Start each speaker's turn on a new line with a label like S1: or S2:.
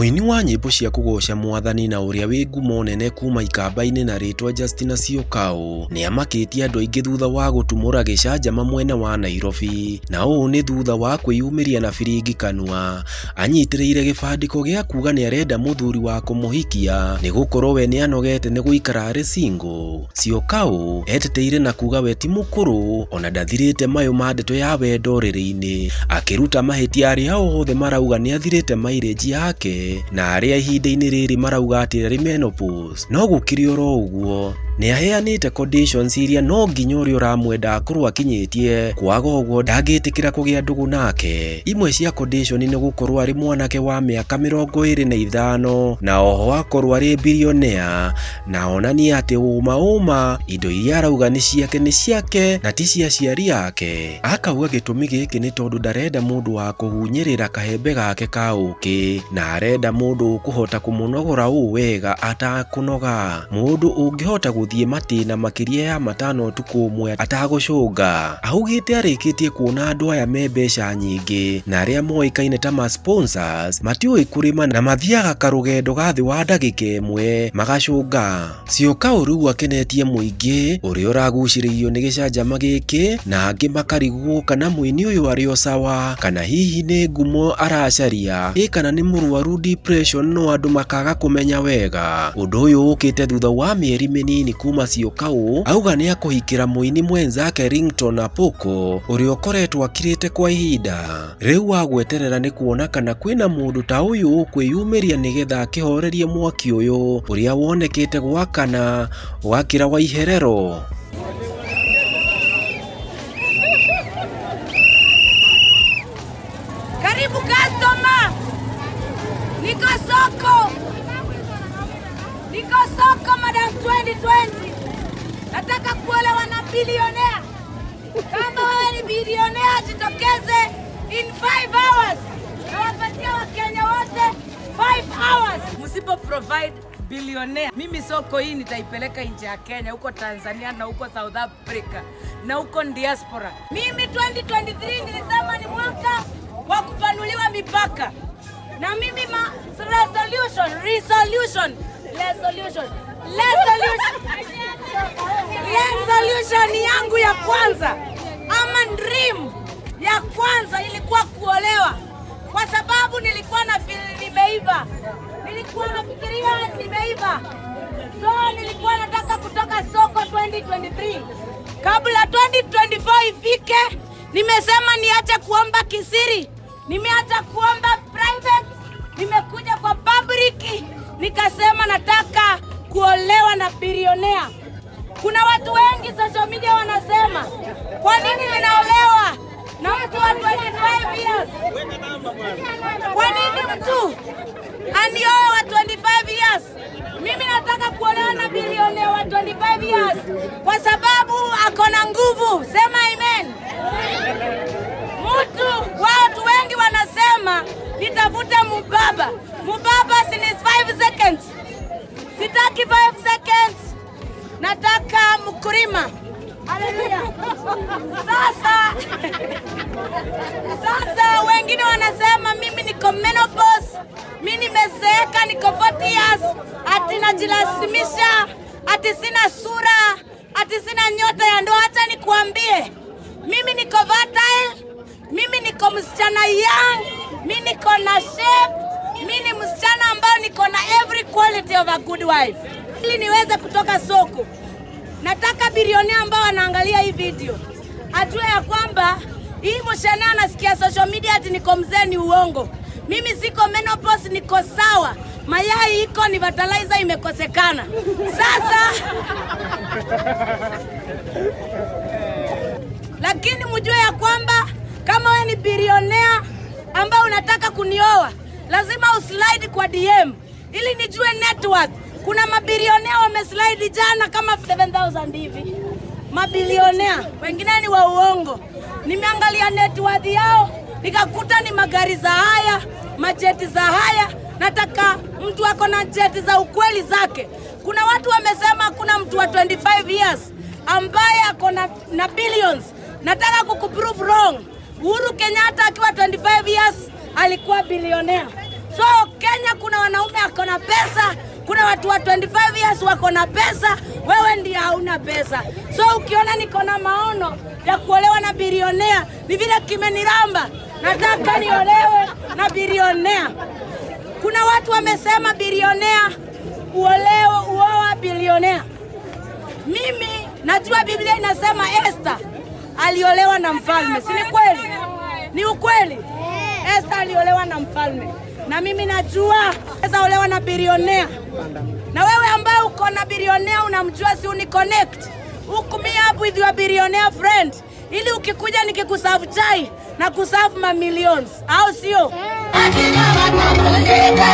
S1: Mũini wa nyĩmbo cia kũgoca mwathani na ũrĩa wĩ ngumo nene kuma ikamba-inĩ na rĩtwa Justina Syokau nĩamakĩtie andũ aingĩ thutha wa gũtumũra gĩcanjama mwena wa Nairobi, na ũũ nĩ thutha wa kwĩyumĩria na biringi kanua anyitĩrĩire gĩbandĩko gĩa kuga nĩarenda mũthuri wa kũmũhikia nĩgũkorwo we nĩanogete nĩ gũikara arĩ single. Syokau eteteire na kuga we ti mũkũrũ ona ndathirĩte mayũ ma ndeto ya wendo rĩrĩ-inĩ, akĩruta mahĩtia arĩa othe marauga nĩathirĩte mileage yake na arĩa ihinda-inĩ rĩrĩ marauga atĩ arĩ menopause. No gũkĩrĩ oro ũguo nĩaheanĩte conditions iria no nginya ũrĩa ũramwenda akorwo akinyĩtie, kwaga ũguo ndangĩtĩkĩra kũgĩa ndũgũ nake. Imwe cia condition nĩ gũkorwo arĩ mwanake wa mĩaka 25 na oho akorwo arĩ billionaire na onanie atĩ ũma ũma indo iria arauga nĩ ciake na ti cia aciari ake. Akauga gĩtũmi gĩkĩ nĩ tondũ ndarenda mũndũ wa kũhunyĩrĩra kahembe gake ka ũkĩ na arenda mũndũ ũkũhota kũmũnogora ũũ wega atakũnoga, mũndũ ũngĩhota gũthiĩ matĩna makĩria ya 5 ũtukũ ũmwe atagũcũnga. Augĩte arĩkĩtie kuona andũ aya me mbeca nyingĩ na arĩa moĩkaine ta ma sponsors matiũĩ kũrĩma na mathiaga karũgendo ga thĩ wa ndagĩka ĩmwe magacũnga. Syokau rĩu akenetie mũingĩ ũrĩa ũragucĩrĩirio nĩ gĩcanjama gĩkĩ na angĩ makarigwo kana mũini ũyũ arĩ o sawa kana hihi nĩ ngumo aracaria ĩ kana nĩ mũrwaru depression no andũ makaga kũmenya wega. Ũndũ ũyũ ũkĩte thutha wa mĩeri mĩnini kuma Syokau auga nĩakũhikĩra mũini mwenzake Ringtone Apoko ũrĩa ũkoretwo akirĩte kwa ihinda. Rĩu wa gweterera nĩ kuona kana kwĩna mũndũ ta ũyũ ũkwĩyumĩria nĩgetha akĩhorerie mwaki ũyũ ũrĩa wonekete gwakana ũgakĩra wa iherero.
S2: Karibu customer. Niko soko. Niko soko Madam 2020. Nataka kuolewa na bilionea. Kama wewe ni bilionea jitokeze in 5 hours. Nawapatia Wakenya wote 5 hours. Msipo provide billionaire, mimi soko hii nitaipeleka nje ya Kenya, huko Tanzania na huko South Africa na huko diaspora. Mimi 2023 nilisema ni mwaka wa kupanuliwa mipaka. Na mimi ma resolution, resolution, resolution, resolution, resolution yangu ya kwanza ama dream ya kwanza ilikuwa kuolewa, kwa sababu nilikuwa na feel nimeiva, nilikuwa nafikiria nimeiva, so nilikuwa nataka kutoka soko 2023 kabla 2024 ifike. Nimesema niache kuomba kisiri, nimeacha kuomba private, nimekuja kwa public, nikasema nataka kuolewa na bilionea. Kuna watu wengi social media wanasema kwa nini ninaolewa na mtu wa 25 years? Kwa nini mtu anioe wa 25 years? Mimi nataka kuolewa na bilionea wa 25 years kwa sababu ako na nguvu. Sema amen. Mtu, watu wengi wanasema nitafute mubaba. Mubaba si ni 5 seconds. Sitaki 5 seconds. Nataka mkulima. Haleluya. Sasa wengine wanasema mimi niko menopause, mimi nimezeeka, niko 40 years, ati najilazimisha, ati sina sura, ati sina nyota ya ndoa. Hata nikuambie, mimi niko fertile, mimi niko msichana young, mimi niko na shape, mimi ni msichana ambayo niko na every quality of a good wife. Ili niweze kutoka soko, nataka bilionea ambao wanaangalia hii video ajue ya kwamba hii mshana anasikia social media ati niko mzee ni uongo. Mimi siko menopause, niko sawa. Mayai iko ni fertilizer imekosekana. Sasa lakini mjue ya kwamba kama wewe ni bilionea ambao unataka kunioa, lazima uslide kwa DM ili nijue net worth. Kuna mabilionea wameslide jana kama 7000 hivi. Mabilionea wengine ni wa uongo. Nimeangalia net worth yao nikakuta ni magari za haya, majeti za haya. Nataka mtu ako na jeti za ukweli zake. Kuna watu wamesema kuna mtu wa 25 years ambaye ako na billions. Nataka kukuprove wrong. Uhuru Kenyatta akiwa 25 years alikuwa bilionea. So Kenya kuna mwanaume ako na pesa, kuna watu wa 25 years wako na pesa, wewe ndiye hauna pesa. So ukiona niko na maono ya kuolewa na bilionea, ni vile kimeniramba, nataka niolewe na bilionea. Kuna watu wamesema bilionea uolewe, uoa bilionea. Mimi najua Biblia inasema Esther aliolewa na mfalme, si ni kweli? Ni ukweli. Esther aliolewa na mfalme, na mimi najua Esther olewa na bilionea. Na wewe ambaye uko na bilionea unamjua, si uniconnect, hook me up with your billionaire friend, ili ukikuja nikikuserve chai na kuserve ma millions, au sio?
S3: Hakika watavunjika.